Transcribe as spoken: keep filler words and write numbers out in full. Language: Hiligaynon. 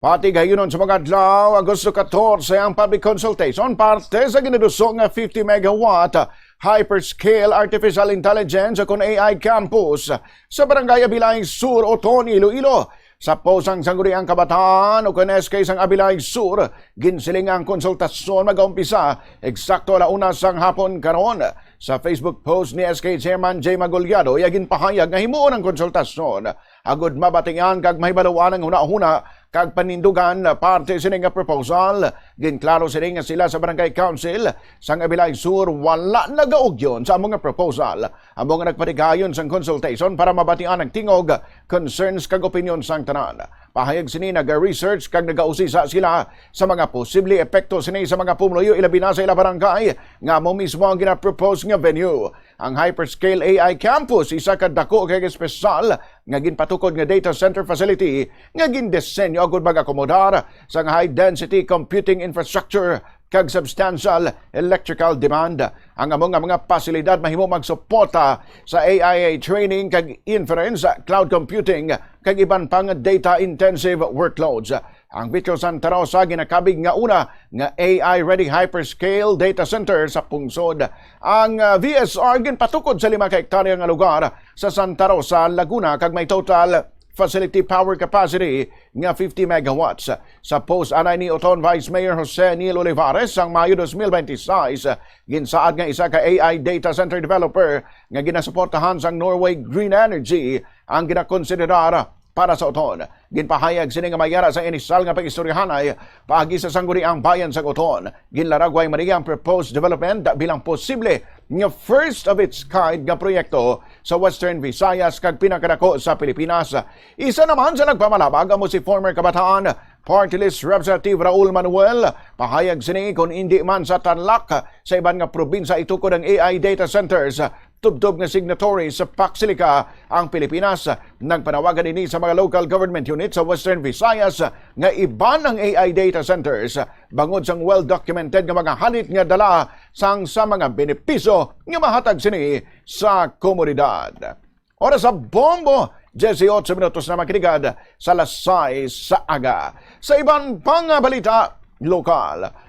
Patigayunon sa mga adlaw, Agosto catorce, ang public consultation parte sa ginaduso nga fifty megawatt hyperscale artificial intelligence o kon A I campus sa Barangay Abilay Sur, Oton, Iloilo. Sa post sang Sangguniang Kabataan o kon S K sang Abilay Sur, ginsiling nga ang konsultasyon magaumpisa eksakto ala una sang hapon karon. Sa Facebook post ni S K Chairman Jay Magollado, iya ginpahayag nga himuon ang konsultasyon agud mabatian kag mahibaluan ang hunahuna kag panindugan parte sini nga proposal. Ginklaro sini nga sila sa Barangay Council sang Abilay Sur wala nagaugyon sa amo nga proposal. Amo nga nagpatigayon sang consultation para mabatian ang tingog, concerns kag opinyon sang tanan. Pahayag sini, naga-research kag nagausisa sila sa mga posible epekto sini sa mga pumuluyo, ilabi na sa ila barangay nga amo mismo ang gina-propose nga venue. Ang hyperscale A I campus isa ka dako kag espesyal nga ginpatukod nga data center facility nga gindisenyo agud mag-akomodar sang high-density computing infrastructure kag substantial electrical demand. Ang amo nga mga pasilidad mahimo magsuporta sa A I training kag inference, cloud computing, kag iban pang data-intensive workloads. Ang Vitro Santa Rosa ginakabig nga una nga A I-ready hyperscale data center sa pungsod. Ang, ah, V S R ginpatukod sa lima ka hektarya nga lugar sa Santa Rosa, Laguna, kag may total facility power capacity nga fifty megawatts. Sa post anay ni Oton Vice Mayor Jose Neil Olivares sang Mayo dos mil benti seis, ginsaad nga isa ka A I data center developer nga ginasuportahan sang Norway Green Energy ang ginakonsiderar para sa Oton. Ginpahayag sini nga may ara sa inisal nga pag-istoryahanay paagi sa Sangguniang Bayan sang Oton. Ginlaragway man niya ang proposed development bilang posible nga first of its kind nga proyekto sa Western Visayas kag pinakadako sa Pilipinas. Isa naman sa nagpamalabag amo si former Kabataan Party List Representative Raul Manuel. Pahayag sini, kon indi man sa Tarlac, sa iban nga probinsya itukod ang A I data centers. Tubtob nga signatory sa PACLICA ang Pilipinas. Nagpanawagan ini sa mga local government unit sa Western Visayas nga iban ang A I data centers bangod sang well-documented nga mga halit nga dala sang sa mga benepisyo nga mahatag sini sa komunidad. Oras sa bombo, dieciocho minutos na, mga kainigad, sa alas sais sa aga. Sa iban pang balita lokal,